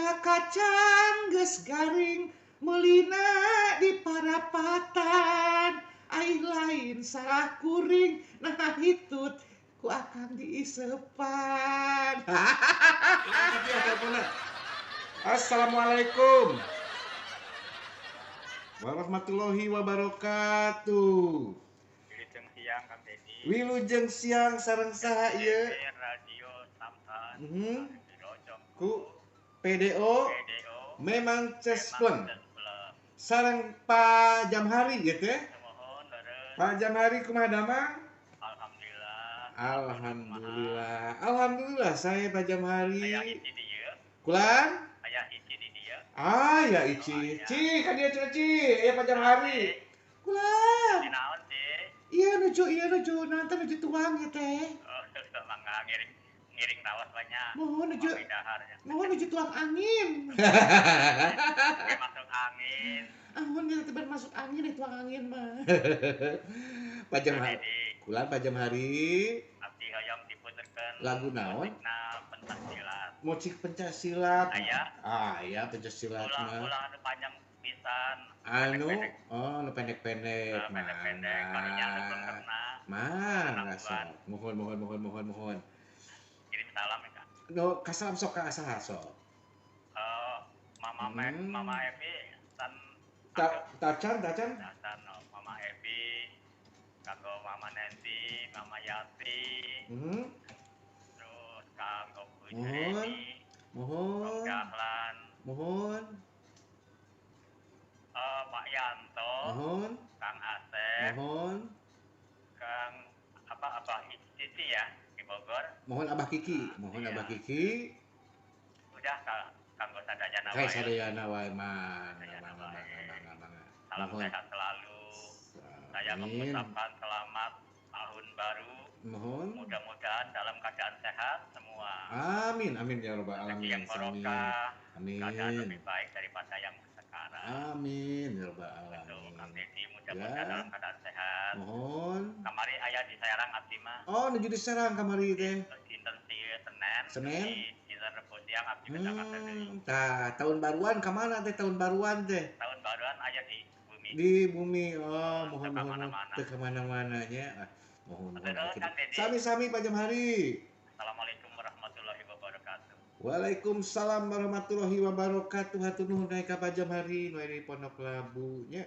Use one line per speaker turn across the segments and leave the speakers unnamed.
Buah kacang geus garing meulina di parapatan. Ai lain salah kuring, nah hitut ku akang diisepan. Assalamualaikum warahmatullahi wabarakatuh.
Wilujeng siang, Kang Dedi.
Wilujeng siang, sareng saha ieu?
Radio Samhan.
Ku PDO.
PDO.
Memang cespleng.
Memang cespleng.
Sareng Pak Jamhari gitu ya.
Mohon leres.
Pak Jamhari, kumaha damang?
Alhamdulillah.
Alhamdulillah. Alhamdulillah saya, Pak Jamhari.
Aya Ici di dieu.
Kulan?
Aya Ici di dieu.
Ah ya, Ici. Ci, ka dieu cenah, Ci. Aya Pak Jamhari. Kulan.
Di naon sih?
Iya, nuju nanti nuju tuang ya teh.
Oh, mangga ngiring ngiring rawas banyak.
Mohon nuju
Mami daharnya.
Mohon nuju tuang angin.
Oke, masuk angin.
Ampun, kita tiba masuk angin nih, tuang angin mah. Pak
Kang
Jamhari.
Dedi,
Kulan, Pak Jamhari.
Abdi hoyong diputerkeun
Lagu naon?
musikna pencak silat.
Musik pencak silat.
Aya.
Ah, ya pencak silat
Ulah
mah.
Ulah anu panjang pisan.
Anu,
Pendek-pendek.
oh, anu pendek-pendek.
Eh, pendek-pendek, karunya anu
Mangga.
belengkerna.
Mangga
Penangguhan.
Sok. Mohon, mohon, mohon, mohon, mohon.
Kirim salam ya, Kak.
No, kasalam sok ka saha sok?
Eh, Mama Mama Evi san.
Tacan, tacan.
Dasan, oh, Mama Evi, kanggo Mama Nancy, Mama Yati, terus kanggo Bu
Mohon.
Reni, Om
Mohon.
Dahlan,
Mohon.
Pak Yanto,
Mohon.
Kang Asep,
Mohon.
Kang apa apa Cici ya di Bogor.
Mohon Abah Kiki, mohon
Iya.
Abah Kiki.
Udah kanggo sadayana
Kayak
wae.
sadayana wae, mangga,
Sadayana
mangga,
wae.
mangga, mangga, mangga.
Salam
Mohon.
sehat selalu. Saya
Amin.
mengucapkan selamat tahun baru.
Mohon.
Mudah-mudahan dalam keadaan sehat semua.
Amin, amin ya robbal
Rezeki
alamin.
yang
Amin.
barokah, keadaan
Amin.
lebih baik daripada yang sekarang.
Amin ya robbal
Betul, Kang
alamin.
Dedi, mudah-mudahan
Ya.
dalam keadaan sehat.
Mohon.
Kamari aya di Serang abdi mah.
Oh, nuju di Serang kamari teh.
Dinten si Senin.
Senin?
Di dinten Rebo siang abdi ke Jakarta deui.
Tah, tahun baruan kemana teh, tahun baruan teh?
Tahun baruan aya di bumi.
Di bumi. Oh, mohon
Teu
mohon mohon.
kamana-mana.
Teu kemana-mana nya. Ah, mohon mohon.
Betul, Kang Dedi.
Sami-sami, Pak Jamhari.
Assalamualaikum warahmatullahi wabarakatuh.
Waalaikumsalam warahmatullahi wabarakatuh. Hatur nuhun ka Pak Jamhari nu aya di Pondok Labu nya.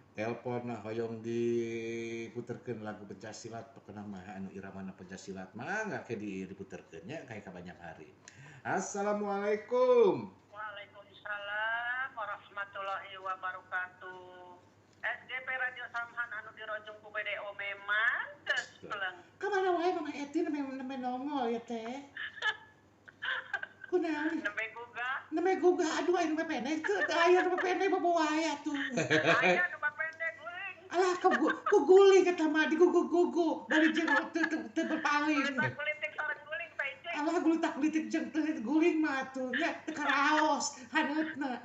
Telepon nah hoyong diputerkeun lagu pencak silat, pokona mah anu iramana pencak silat mangga ke diputerkeun nya kayak ka banyak hari. Assalamualaikum.
Waalaikumsalam warahmatullahi wabarakatuh. SGP Radio Samhan anu dirojong ku BDO memang cespleng.
Kamana wae Mama Eti, nembe nembe nongol ya teh? Kunaon?
Nembe gugah.
Nembe gugah, aduh, aya nu pendek teu, teu aya nu pendek, bobo wae atuh.
Aya nu pendek, guling.
Alah, ku guling eta mah digugu-gugu bari jeung teu teu teu berpaling.
Gulitak gulitik sareng guling teh, Cing.
Alah, gulitak gulitik jeung teu guling mah atuh nya teu karaos haneutna.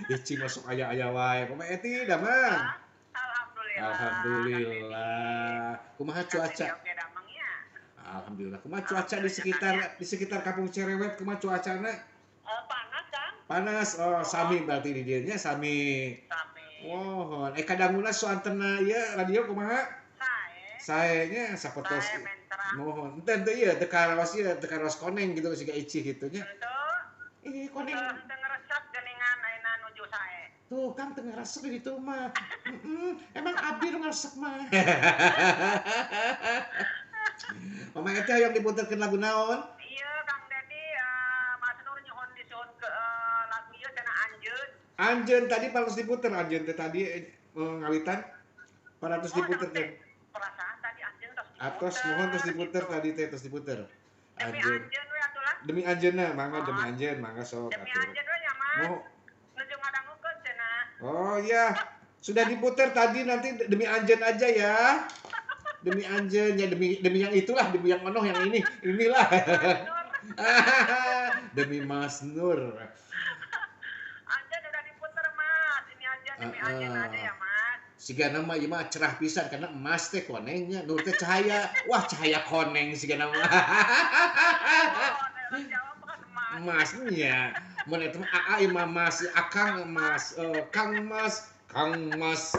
Ih, cing masuk aya-aya wae. Mama Eti damang?
Alhamdulillah.
Alhamdulillah. Kumaha cuaca?
Oke, damang ya.
Alhamdulillah. Kumaha cuaca di sekitar Kampung Cerewet, kumaha cuacana?
Eh, panas, Kang.
Panas. Oh, sami berarti di dieu nya sami.
Sami.
Mohon. Eh, kadanguna soantena ieu radio kumaha?
Sae.
Sae nya, sapertos.
Sae menterang.
Mohon. Ente ente ieu teu karaos, ieu teu karaos koneng gitu siga Ici gitu nya.
Tentu.
Ih, koneng.
Teu ngeresep geuningan ayeuna nuju sae.
Tuh, Kang, teu ngaresep di ditu mah. Emang abdi nu ngaresep mah. Mama Eti hoyong diputerkeun lagu naon?
Iya, Kang Dedi, Mas Nur nyuhun disuhun ke lagu ieu cenah, Anjeun.
Anjeun tadi parantos diputer Anjeun teh tadi, ngawitan. Parantos
Oh,
diputerkeun.
perasaan tadi Anjeun tos diputer.
Atos, mohon, tos diputer
gitu.
Tadi teh tos diputer.
Demi
Anjeun.
Anjeun we atuh lah.
Demi anjeunna, mangga demi
Oh.
anjeun, mangga sok
Demi
atuh.
Anjeun we nya, Mas.
Mo
Nuju ngadangukeun cenah.
Oh iya, sudah diputer tadi, nanti demi anjeun aja ya. Demi anjeun ya, demi demi yang itulah, demi yang onoh, yang ini, inilah.
Mas Nur.
Demi Mas Nur.
Anjeun udah diputer, Mas. Ini aja demi Anjeun aja ya, Mas.
Siga nama ieu mah cerah pisan karena emas teh konengnya, nur teh cahaya. Wah, cahaya koneng siga nama.
Oh, Orang Jawa bukan Mas.
Masnya. Mun eta mah AA ieu mah Mas, Akang Mas, Kang Mas, Kang Mas.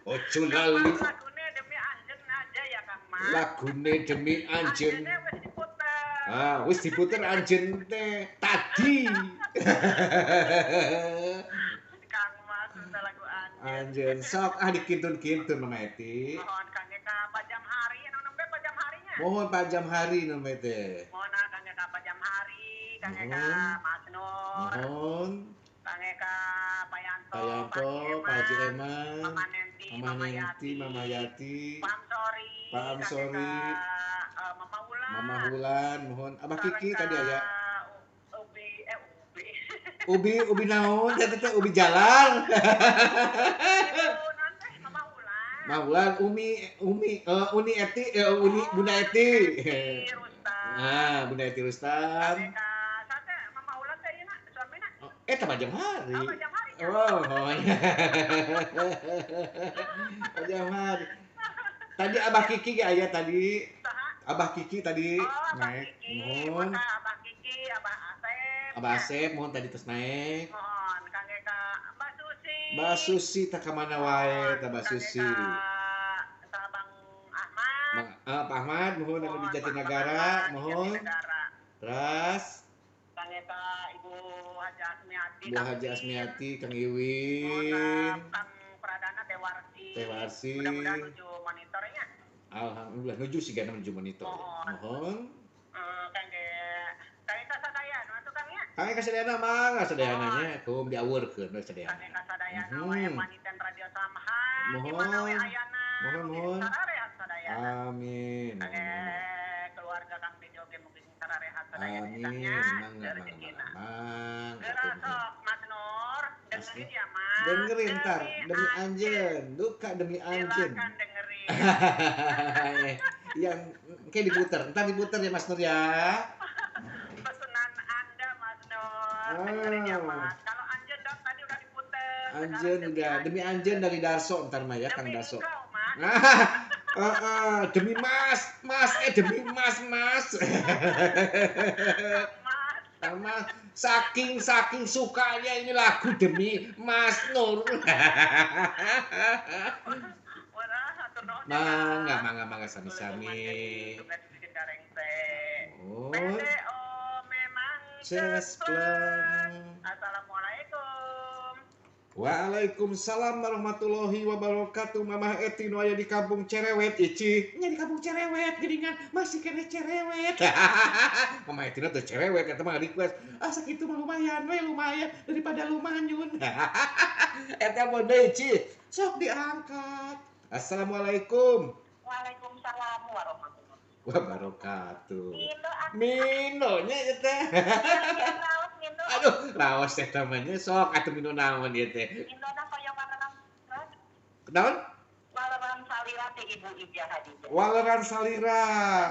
Ojo lali.
Mas, lagune demi anjen aja ya Kang Mas.
Lagune demi anjen.
Anjene wis diputer.
Ah, wis diputer anjen teh tadi.
Kang Mas udah lagu anjen.
Anjen sok ah dikintun-kintun Mama Eti.
Mohon Kang Eka pajam hari, anu nembe pajam harinya.
Mohon pajam hari nembe teh.
Mohon ah, Kang Eka pajam hari, Kang Eka Mas Nur.
Mohon.
Kang Eka Pak Yanto,
Pak Yanto, Pak Haji Eman,
Mama Nenti,
Mama Nenti, Mama Yati,
Pak Amsori,
Pak Amsori,
Mama Wulan,
Mama Wulan, mohon Abah Kiki tadi aya.
Ubi, Ubi.
Ubi, Ubi naon? Teh teh Ubi jalan.
Mama Wulan.
Mama Wulan, Umi, Umi, Uni Eti, Uni Bunda Eti. Ah, Bunda Eti Rustam.
Mama Wulan teh ieu suamina.
Eta pajam hari.
Oh, pajam hari.
Oh, iya. Pajam hari. Tadi Abah Kiki ge aya tadi. Abah Kiki tadi
oh, Abah
naik.
Kiki.
Mohon.
Abah Kiki, Abah Asep.
Abah Asep mohon tadi terus naik.
Mohon Kang Eka, Mbak Susi.
Mbak Susi tak ka mana wae ta Mbak Susi.
Bang Ahmad.
Bang, Pak Ahmad mohon anu di Jatinegara, mohon. Terus
Kang Eka, Ibu Haji Asmiati.
Bu Haji Asmiati, Kang Iwin.
Kang Pradana Teh Warsi.
Teh Warsi.
Mudah-mudahan nuju monitornya.
Alhamdulillah nuju sih gana menuju monitor. Mohon.
Kang Kang Eka sadayana atuh Kang nya.
Kang Eka sadayana mangga sadayana nya kum diawurkeun we sadayana.
Kang Eka sadayana we maniten radio Samhan.
Mohon.
Di mana we ayana.
Mohon mohon.
Sararehat sadayana.
Amin.
Keluarga Kang Bejo ge mungkin sararehat sadayana.
Amin. Mangga mangga mangga.
Geura sok Mas Nur, dengerin ya Mas.
Dengerin ntar demi anjen, duka demi anjen.
Silakan dengerin.
Yang kayak diputer, ntar diputer ya Mas Nur ya.
Pesanan Anda Mas Nur, dengerin ya Mas. Kalau anjen dong tadi udah diputer.
Anjen udah, demi anjen dari Darso ntar mah ya Kang
Demi
Darso.
engkau, Mas.
Nah, demi Mas, Mas, demi Mas, Mas.
Mas.
Mas, saking saking sukanya ini lagu demi Mas Nur. Mangga, mangga, mangga, sami-sami. Oh.
Assalamualaikum.
Waalaikumsalam warahmatullahi wabarakatuh. Mamah Eti nu aya di kampung Cerewet Ici. Nya di kampung Cerewet geuningan masih kena cerewet. Mamah Eti teh cerewet eta mah request. Ah sakitu mah lumayan we lumayan daripada lumanyun. Eta mah deui Ici. Sok diangkat. Assalamualaikum.
Waalaikumsalam warahmatullahi
wabarakatuh.
Mino
Mino nya ieu teh. Aduh, raos teh tamanya sok atuh mino naon ieu teh.
Mino na koyo waleran.
Naon?
Waleran Salira teh Ibu Ijah Hadijah.
Waleran Salira.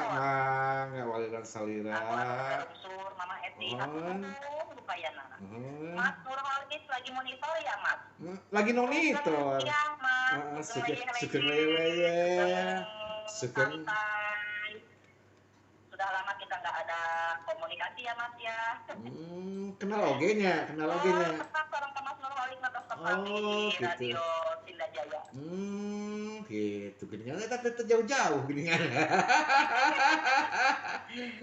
Mangga Waleran Salira.
Unsur Mama Eti atuh lupayana. Mas Nur Holgis lagi monitor ya, Mas?
Lagi monitor.
Iya, Mas.
Sugeng leye. Sugeng.
Sudah lama kita nggak ada komunikasi ya Mas ya.
Kenal oge-nya, kenal oge-nya.
Tetap bareng sama Mas Nur Holik
Oh,
di
gitu.
Radio Sunda Jaya.
Gitu. Geuningan eta teh jauh-jauh geuningan.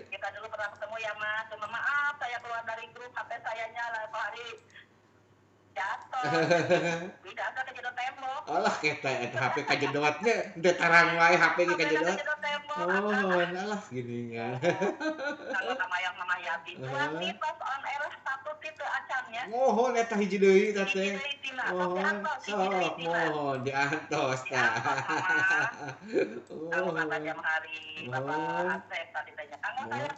Kita dulu pernah ketemu ya Mas. Cuma maaf saya keluar dari grup HP saya nyala Pak hari jatuh. Tidak ada kejedot tembok.
Alah eta eta HP kajedotnya, teu tarang wae HP ge kajedot. Oh, alah geuningan.
Kalau sama yang Mama Yati. Suami pas on air satu tipe acannya.
Mohon eta hiji deui eta teh.
Mohon,
sok mohon diantos tah.
Kalau kata jam hari Bapak Asep tadi tanya, "Kang saya."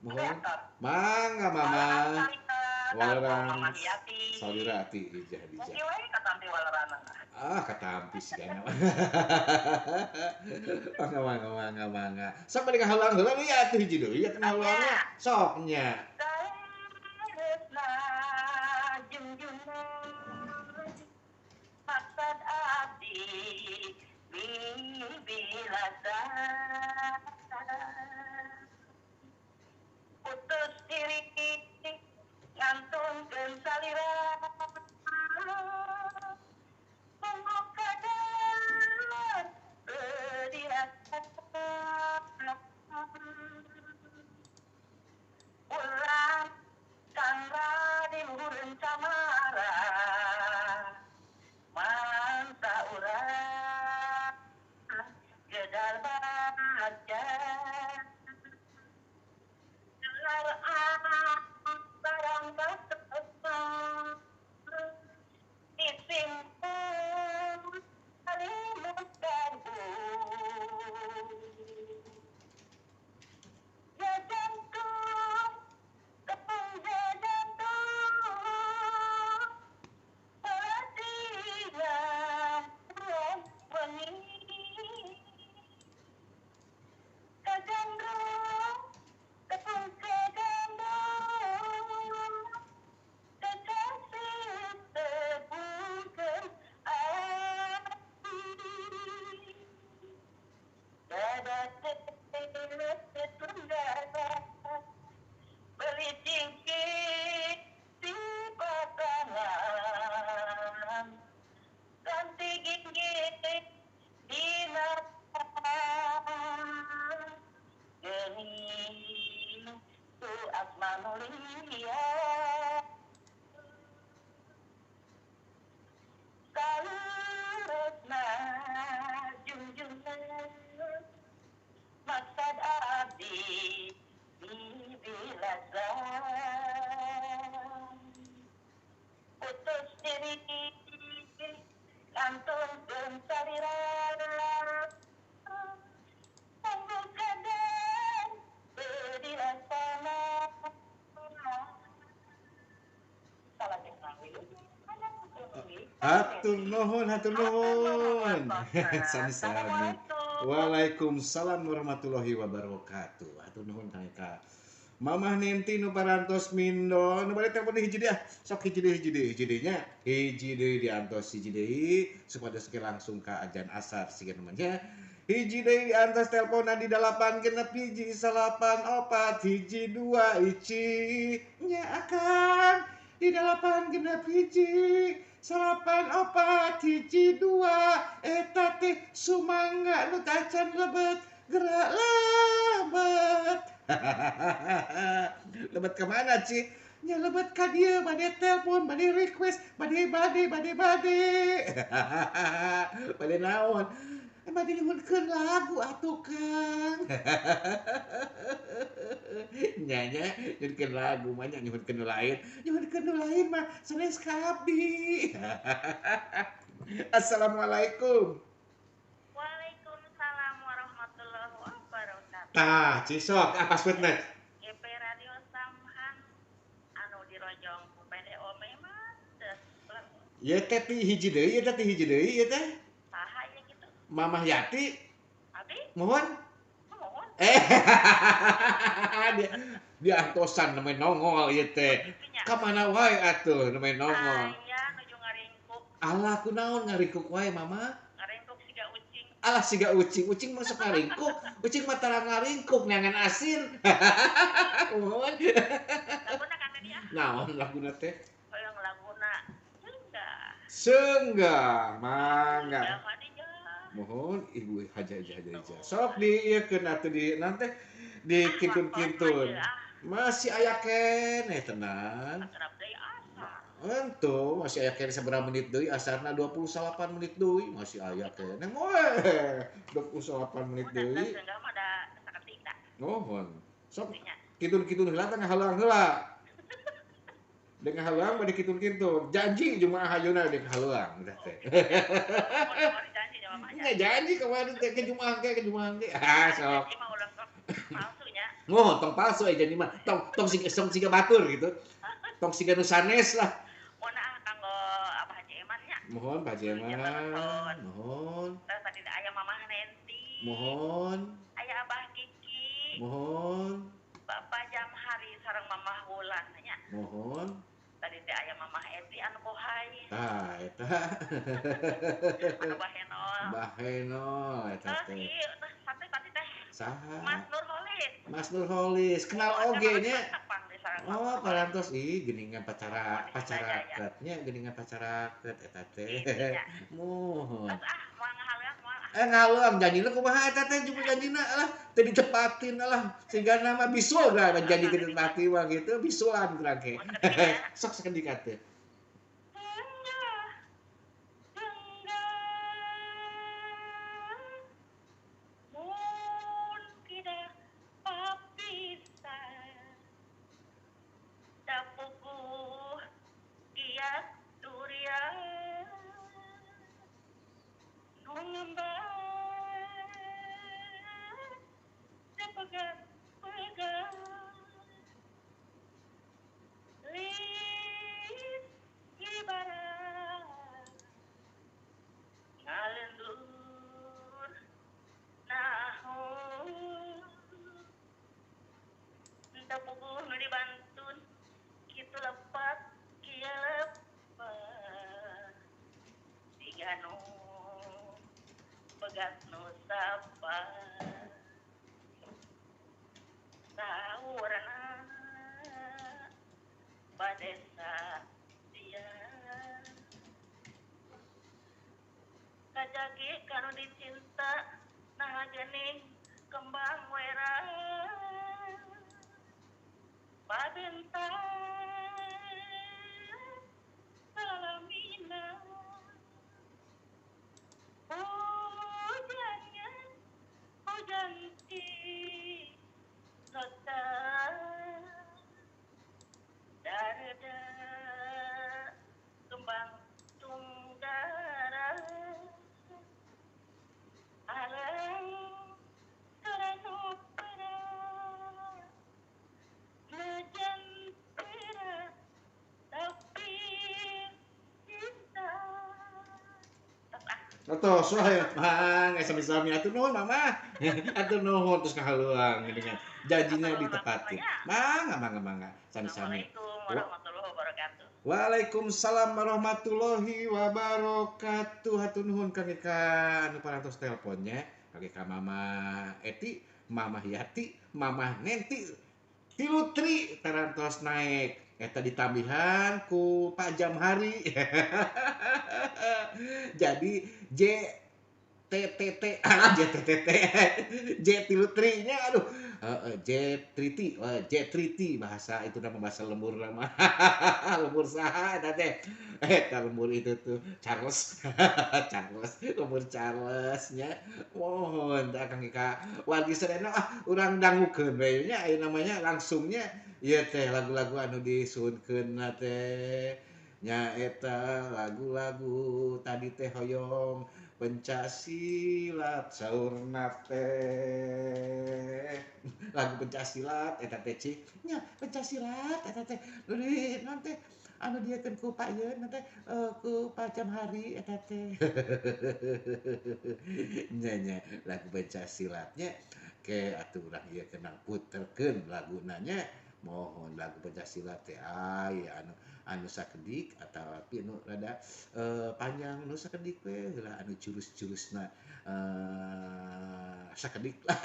Mohon. Mangga Mama. Waleran Salirati Ijah Hadijah.
Mungkin wae katampi waleran.
Ah, katampi sih kayaknya. Mangga mangga mangga mangga. Sok bade ngahalang heula deui atuh hiji deui atuh ngahalangna. Sok nya.
Maksad abdi bibilasa.
Hatur nuhun, hatur nuhun. Sami-sami. Waalaikumsalam warahmatullahi wabarakatuh. Hatur nuhun ka Mamah Nenti nu parantos mindo nu bade telepon hiji deui ah. Sok hiji deui, hiji deui, hiji deui nya. Hiji deui diantos hiji deui supados ke langsung ka ajan asar siga nu nya. Hiji deui diantos teleponan di 8 6 1 9 4 1 2 ici nya akan di 8 6 1 9 4 1 2 eta teh sumangga nu tacan lebet gerak lebet. Lebet ke mana Ci? Nya lebet ka dieu bade telepon, bade request, bade bade bade bade. Bade naon? Bade nyuhunkeun lagu atuh Kang. Nya nyuhunkeun lagu mah nya nyuhunkeun nu lain. Nyuhunkeun nu lain mah sanes ka abdi. Assalamualaikum.
Waalaikumsalam warahmatullahi wabarakatuh.
Tah, Cisok, apa passwordna?
GP Radio Samhan anu dirojong ku PDO memang teu.
Ieu teh ti hiji deui, ieu teh ti hiji deui ieu teh.
Saha ieu kitu?
Mamah Yati.
Abi?
Mohon.
Mohon.
Dia antosan namanya nongol ieu teh. Ka mana wae atuh namanya nongol.
Aya nuju ngaringkuk.
Alah kunaon ngaringkuk wae Mama?
Ngaringkuk siga ucing.
Alah siga ucing, ucing masuk ngaringkuk, ucing mah tara ngaringkuk neangan asin. Mohon.
Laguna kan dia.
Naon laguna teh?
Hoyong laguna Sengga.
Sengga, mangga. Mohon Ibu Haja Haja Haja. Sok di ieu keun atuh di nanti di kintun-kintun. Masih aya keneh tenang. Entu masih aya keneh sabaraha menit deui asarna 28 menit deui masih aya keneh. Moe 28 menit deui. Mohon. Sok kintun-kintun heula teh ngahalang heula. Dengan haluang bade kintun-kintun. Janji jumaah ayeuna dek haluang udah teh. Nggak janji kemarin teh ke jumaah ke jumaah ke. Ah sok. Ngoh, tong palsu janji mah. Tong tong siga tong siga batur gitu. Tong siga nu sanes lah.
Mohon ah kanggo Abah Haji Eman nya.
Mohon Pak Haji Eman. Mohon.
Terus tadi aya Mamah Nenti.
Mohon.
Aya Abah Kiki.
Mohon.
Bapak Jamhari sareng Mamah Wulan nya.
Mohon.
Tadi teh aya Mamah Eti anu bohai.
Tah eta.
Anu Bahenol.
Bahenol eta teh.
Terus ieu teh tadi teh.
Saha?
Mas Nurholis.
Mas Nurholis kenal oge nya. Oh, parantos ih geuningan pacara pacaraket nya geuningan pacaraket eta teh. Mohon.
Terus ah moal ngahaleuang moal ah.
Ngahaleuang janjina kumaha eta teh jupuk janjina lah teu ditepatin lah sigana mah bisul lah janji teu ditepati mah gitu bisulan kurang ge. Sok sakedik atuh.
Arang karano perang.
Atos wae mangga sami-sami atuh nuhun Mama. Atuh nuhun terus ngahaluang geuningan. Janjinya ditepatin. Mangga mangga mangga sami-sami.
Assalamualaikum warahmatullahi wabarakatuh.
Waalaikumsalam warahmatullahi wabarakatuh. Hatur nuhun Kang Eka anu parantos teleponnya. Kang Eka Mama Eti, Mama Yati, Mama Nenti, tilu tri tarantos naik. Eta ditambihan ku Pak Jamhari. Jadi J T T T ah J T T T J tilu tri nya aduh J triti J triti bahasa itu nama bahasa lembur nama lembur saha eta teh eta lembur itu tuh Charles Charles lembur Charles nya mohon tah Kang Ika wargi sadayana ah urang dangukeun we nya aya namanya langsungnya ieu teh lagu-lagu anu disuhunkeun teh nya eta lagu-lagu tadi teh hoyong pencak silat saurna teh lagu pencak silat eta teh cih nya pencak silat eta teh nu di naon teh anu dieukeun ku Pak Yeun teh ku Pak Jamhari eta teh nya nya lagu pencak silatnya ke atuh urang ieu kenang puterkeun laguna nya mohon lagu pencak silat teh aya anu anu sakedik atawa nu rada panjang nu sakedik we heula anu jurus-jurusna sakedik lah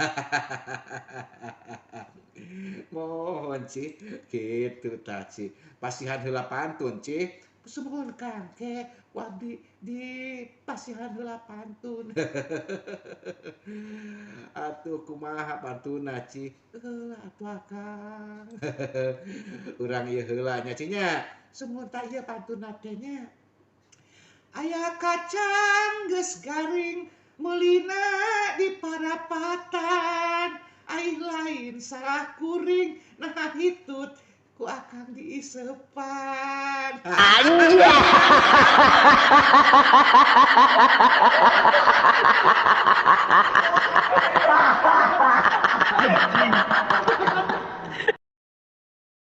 mohon cih kitu tah cih pasihan heula pantun cih sumuhun Kang ke ku abdi di pasihan heula pantun atuh kumaha pantunna cih heula atuh Akang urang ieu heula nya cih nya sumuhun tah ieu pantunna teh nya aya kacang geus garing meulina di parapatan ai lain salah kuring nah hitut ku akang diisepan.
Anjay.